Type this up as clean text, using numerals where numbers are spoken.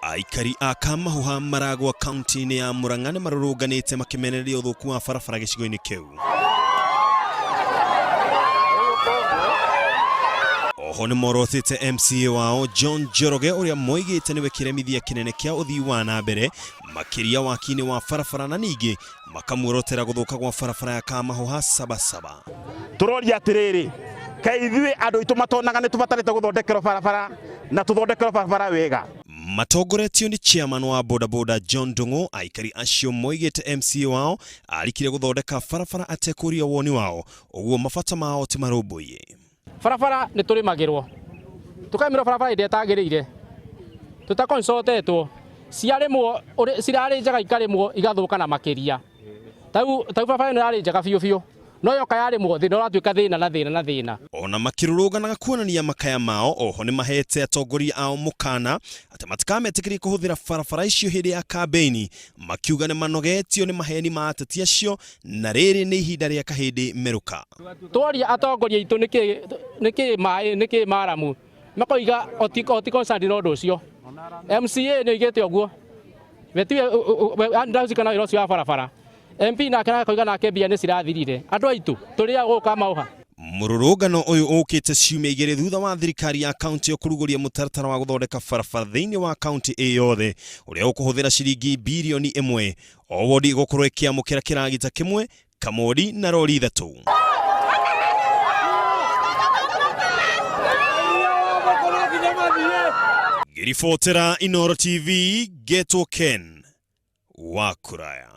Aikari a Kamahuha Maragwa kaunti-inĩ ya Murang'a nĩ marũrũnganĩte makĩmenereria ũthũku wa barabara gĩcigo-inĩ kĩu. Oho nĩ morotete MCA wao John Njoroge ũrĩa moigĩte nĩwe kĩremithia kĩnene kĩa ũthii wa na mbere makĩria waki-inĩ wa barabara na ningĩ makamuorotera gũthũka gwa barabara ya Kamahuha Sabasaba. Tũroria atĩrĩrĩ, kaĩ ithuĩ andũ aitũ matonaga nĩ tũbatarĩte gũthondekerwo barabara na tũthondekerwo barabara wega? Matongoretio nĩ chairman wa bodaboda John Ndung'u, aikari acio moigĩte MCA wao arikire gũthondeka barabara atekũria woni wao, ũguo mabata mao ti marũmbũiye. Barabara nĩ tũrĩmagĩrwo, tũkarĩmĩrwo barabara ĩrĩa ĩtagĩrĩire, tũtakoncotetwo, ciarĩmwo cirarĩ njega ikarĩmwo igathũka na makĩria. Tarĩu barabara ĩno yarĩ njega biũ biũ, no yoka yarĩmwo thĩna ũratuĩka thĩna na thĩna na thĩna. Ona makĩrũrũnganaga kuonania makaya mao, oho nĩmahete atongoria ao mũkana atĩ matikametĩkĩrie kũhũthĩra barabara icio hĩndĩ ya kambĩini, makiuga nĩmanogetio nĩ maheni ma ateti acio na rĩrĩ nĩ ihinda rĩa kahĩndĩ merũka. Tworia atongoria aitũ nĩkĩ maĩ nĩkĩ maramu, makoiga o ti concerned na ũndũ ũcio. MCA nĩ oigĩte ũguo, we tiwe ndahusika na wĩra ũcio wa barabara. MP nake akoiga nake mbia nĩ cirathirire. Andũ aitũ tũrĩ a gũkũ Kamauha. Mũrũrũngano ũyũ ũkĩte ciumia igĩrĩ thutha wa thirikari ya kaunti ĩyo kũrugũria mũtaratara wa gũthondeka barabara thĩinĩ wa kaunti ĩ yothe ũrĩa ũkũhũthĩra ciringi birioni ĩmwe. O wodi ĩgũkorwo ĩkĩamũkĩra kĩragita kĩmwe, kamori na rori ithatũ. Ngĩribotera Inooro TV, ngetwo Ken wa Kũraya.